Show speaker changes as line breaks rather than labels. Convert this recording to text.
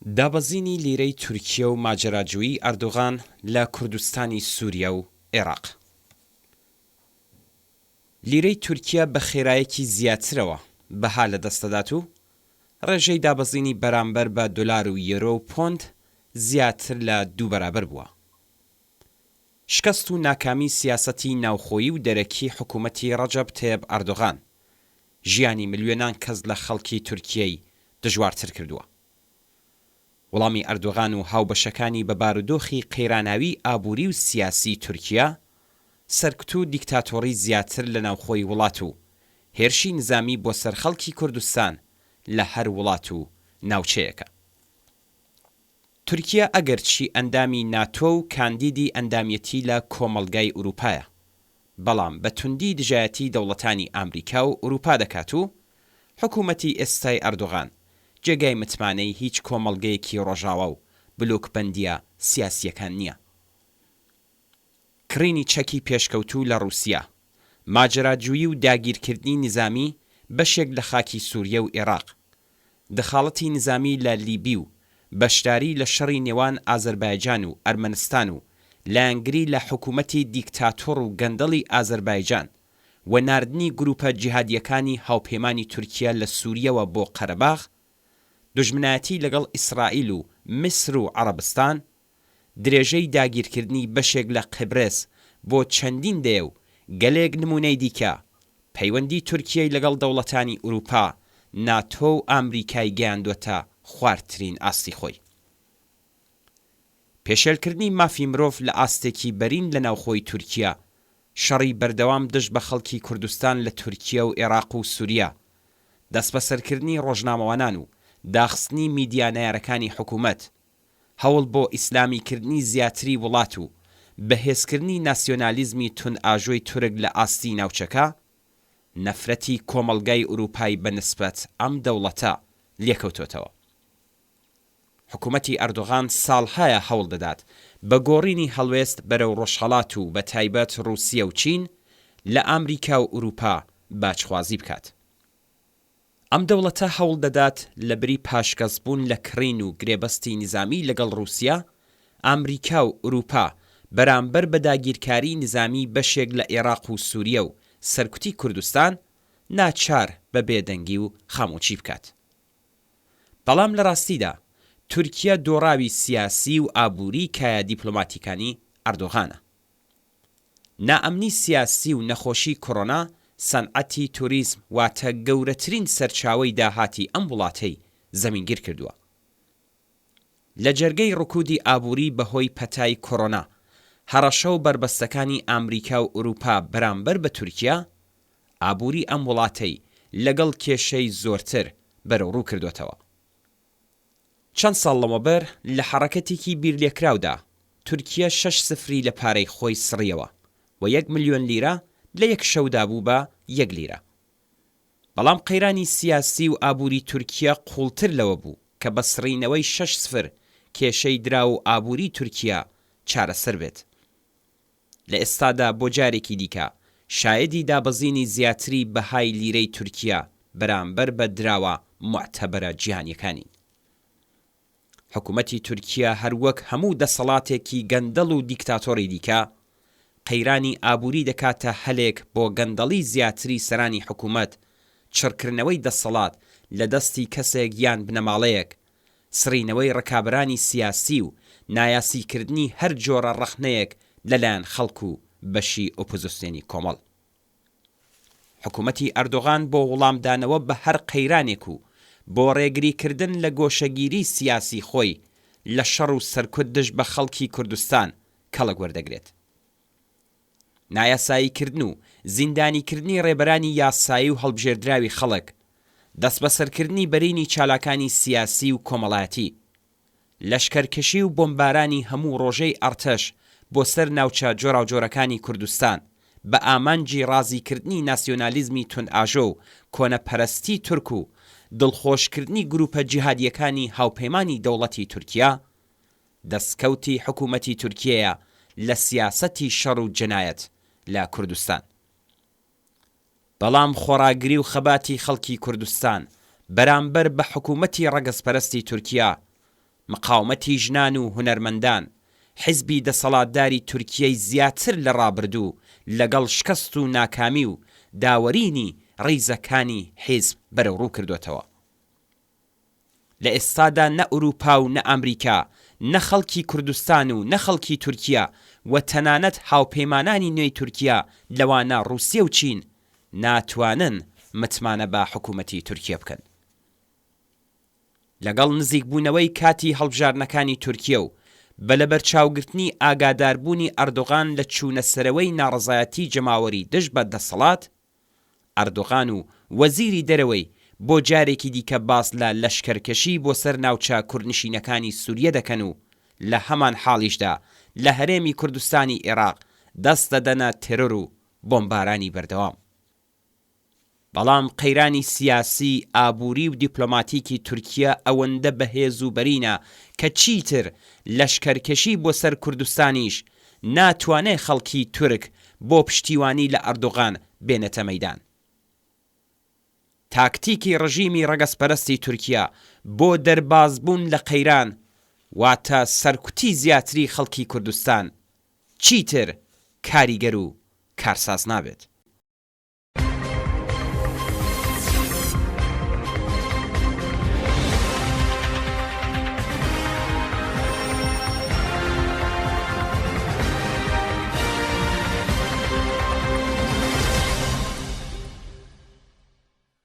دابەزینی لیرەی تورکیە و ماجەراجوویی ئەردۆغان لە کوردستانی سوریە و ئێراق. لیرەی تورکیە بە خێرایەکی زیاترەوە بەها لە دەست دەدات و ڕێژەی دابەزینی بەرامبەر بە دۆلار و یۆرۆ و پۆند زیاتر لە دوو بەرابەر بووە. شکەست و ناکامی سیاسەتی ناوخۆیی و دەرەکی حکوومەتی ڕەجەب تەیەب ئەردۆغان، ژیانی ملیۆنان کەس لە خەڵکی تورکیەی دژوارتر کردووە. وڵامی ئەردۆغان و هاوبەشەکانی بە بارودۆخی قەیراناویی ئابووری و سیاسیی تورکیە، سەرکوت و دیکتاتۆڕی زیاتر لە ناوخۆی وڵات و هێرشی نزامی بۆ سەر خەڵکی کوردستان لە هەر وڵات و ناوچەیەکە. تورکیە ئەگەرچی ئەندامی ناتۆ و کاندیدی ئەندامیەتی لە کۆمەڵگای ئورووپایە، بەڵام بە توندی دژایەتی دەوڵەتانی ئامریکا و ئورووپا دەکات و حکوومەتی ئێستای ئەردۆغان جێگای متمانەی هیچ کۆمەڵگەیەکی ڕۆژاوا و بلۆکبەندییە سیاسییەکان نییە. کڕینی چەکی پێشکەوتوو لە ڕووسیە، ماجەراجوویی و داگیرکردنی نیزامی بەشێک لە خاکی سووریە و ئێراق، دخاڵەتی نیزامی لە لیبی و بەشداری لە شەڕی نێوان ئازەربایجان و ئەرمەنستان و لایەنگری لە حکوومەتی دیکتاتۆڕ و گەندەڵی ئازەربایجان و ناردنی گرووپە جیهادییەکانی هاوپەیمانی تورکیە لە سووریەوە بۆ قەرەباغ، دوژمنایەتی لەگەڵ ئیسرائیل و میسر و عەڕەبستان، درێژەی داگیرکردنی بەشێک لە قبرس بۆ چەندین دەیە و گەلێک نموونەی دیکە، پەیوەندی تورکیەی لەگەڵ دەوڵەتانی ئورووپا، ناتۆ و ئامریکای گەیاندووەتە خوارترین ئاستی خۆی. پێشێلکردنی مافی مرۆڤ لە ئاستێکی بەرین لە ناوخۆی تورکیە، شەڕی بەردەوام دژ بە خەڵکی کوردستان لە تورکیە و ئێراق و سوریە، دەستبەسەرکردنی ڕۆژنامەوانان و داخستنی میدیا نەیارەکانی حکوومەت، هەوڵ بۆ ئیسلامیکردنی زیاتری وڵات و بەهێزکردنی ناسیۆنالیزمی توندئاژۆی تورک لە ئاستی ناوچەکە، نەفرەتی کۆمەڵگای ئورووپای بە نسبەت ئەم دەوڵەتە لێکەوتۆتەوە. حکوومەتی ئەردۆغان ساڵهایە هەوڵ دەدات بە گۆڕینی هەڵوێست بەرەو ڕۆژهەڵات و بە تایبەت ڕووسیە و چین لە ئامریکا و ئورووپا باجخوازی بکات. ئەم دەوڵەتە هەوڵ دەدات لە بری پاشگەزبوون لە کڕین و گرێبەستی نیزامی لەگەڵ ڕووسیە، ئامریکا و ئورووپا بەرامبەر بە داگیرکاریی نیزامیی بەشێک لە ئێراق و سووریە و سەرکوتی کوردستان، ناچار بە بێدەنگی و خامۆچی بکات. بەڵام لە ڕاستیدا تورکیە دۆڕاوی سیاسی و ئابووریی کایە دیپلۆماتیکانی ئەردۆغانە. نائەمنی سیاسی و نەخۆشی کۆرۆنا سەنعەتی توریزم واتە گەورەترین سەرچاوەی داهاتی ئەم وڵاتەی زەمینگیر کردووە. لە جەرگەی ڕکودی ئابووری بەهۆی پەتای کۆرۆنا، هەڕەشە و بەربەستەکانی ئامریکا و ئورووپا بەرامبەر بە تورکیا، ئابووری ئەم وڵاتەی لەگەڵ کێشەی زۆرتر بەرەوڕوو کردۆتەوە. چەند ساڵ لەمەوبەر لە حەڕەکەتێکی بیرلێکراودا تورکیە شەش سفری لە پارەی خۆی سڕیەوە و یەک ملیۆن لیرە لە یەک شەودا بوو بە یەک لیرە. بەڵام قەیرانی سیاسی و ئابووری تورکیە قووڵتر لەوە بوو کە بە سڕینەوەی شەش سفر کێشەی دراو و ئابووری تورکیە چارەسەر بێت. لە ئێستادا بۆ جارێکی دیکە شایەدی دابەزینی زیاتری بەهای لیرەی تورکیە بەرامبەر بە دراوە موعتەبەرە جیهانیەکانین. حکومەتی تورکیە هەر وەک هەموو دەسەڵاتێکی گەندەڵ و دیکتاتۆڕی دیکە، قەیرانی ئابووری دەکاتە هەلێک بۆ گەندەڵی زیاتری سەرانی حکومەت، چڕکردنەوەی دەسەڵات لە دەستی کەسێک یان بنەماڵەیەک، سڕینەوەی ڕکابەرانی سیاسی و نایاسیکردنی هەر جۆرە ڕەخنەیەک لەلایەن خەڵک و بەشی ئۆپۆزسیۆنی کۆمەڵ. حکومەتی ئەردۆغان بۆ وڵامدانەوە بە هەر قەیرانێک و بۆ ڕێگریکردن لە گۆشەگیری سیاسی خۆی لە شەڕ و سەرکوت دژ بە خەڵکی کوردستان کەڵک وەردەگرێت. نایاساییکردن و زیندانیکردنی ڕێبەرانی یاسایی و هەڵبژێردراوی خەڵک، دەستبەسەرکردنی بەرینی چالاکانی سیاسی و کۆمەڵایەتی، لەشکەرکەشی و بۆمبارانی هەموو ڕۆژەی ئەڕتەش بۆ سەر ناوچە جۆراوجۆرەکانی کوردستان بە ئامانجی ڕازیکردنی ناسیۆنالیزمی توندئاژۆ و کۆنەپەرەستی تورک و دڵخۆشکردنی گرووپە جیهادییەکانی هاوپەیمانی دەوڵەتی تورکیا، دەسکەوتی حکوومەتی تورکیەیە لە سیاسەتی شەڕ و جەنایەت لە کوردستان. بەڵام خۆڕاگری و خەباتی خەڵکی کوردستان بەرامبەر بە حکوومەتی ڕەگەزپەرەستی تورکیا. مقاومەتی ژنان و هونەرمەندان، حیزبی دەسەڵاتداری تورکیەی زیاتر لە ڕابردوو لەگەڵ شکەست و ناکامی و داوەرینی ڕیزەکانی حیزب بەرەوڕوو کردۆتەوە. لە ئێستادا نە ئورووپا و نە ئامریکا، نە خەڵکی کوردستان و نە خەڵکی تورکیە و تەنانەت هاوپەیمانانی نوێی تورکیە لەوانە ڕووسیە و چین ناتوانن متمانە بە حکوومەتی تورکیە بکەن. لەگەڵ نزیکبوونەوەی کاتی هەڵبژاردنەکانی تورکیە و بە لەبەرچاوگرتنی ئاگاداربوونی ئەردۆغان لە چوونەسەرەوەی ناڕەزایەتی جەماوەری دژ بە دەسەڵات، ئەردۆغان و وەزیری دەرەوەی بۆ جارێکی دیکە باس لە لەشکەرکەشی بۆ سەر ناوچە کوردنشینەکانی سوریە دەکەن و لە هەمانحاڵیشدا لە هەرێمی کوردستانی ئێراق دەست دەدەنە تێرۆر و بۆمبارانی بەردەوام. بەڵام قەیرانی سیاسی، ئابووری و دیپلۆماتیکی تورکیە ئەوەندە بەهێز و بەرینە کە چیتر لەشکەرکێشی بۆ سەر کوردستانیش ناتوانێ خەڵکی تورک بۆ پشتیوانی لە ئەردۆغان بێنێتە مەیدان. تاکتیکی ڕژیمی ڕەگەزپەرستی تورکیە بۆ دەربازبوون لە قەیران واتە سەرکوتی زیاتری خەڵکی کوردستان چیتر کاریگەر و کارساز نابێت.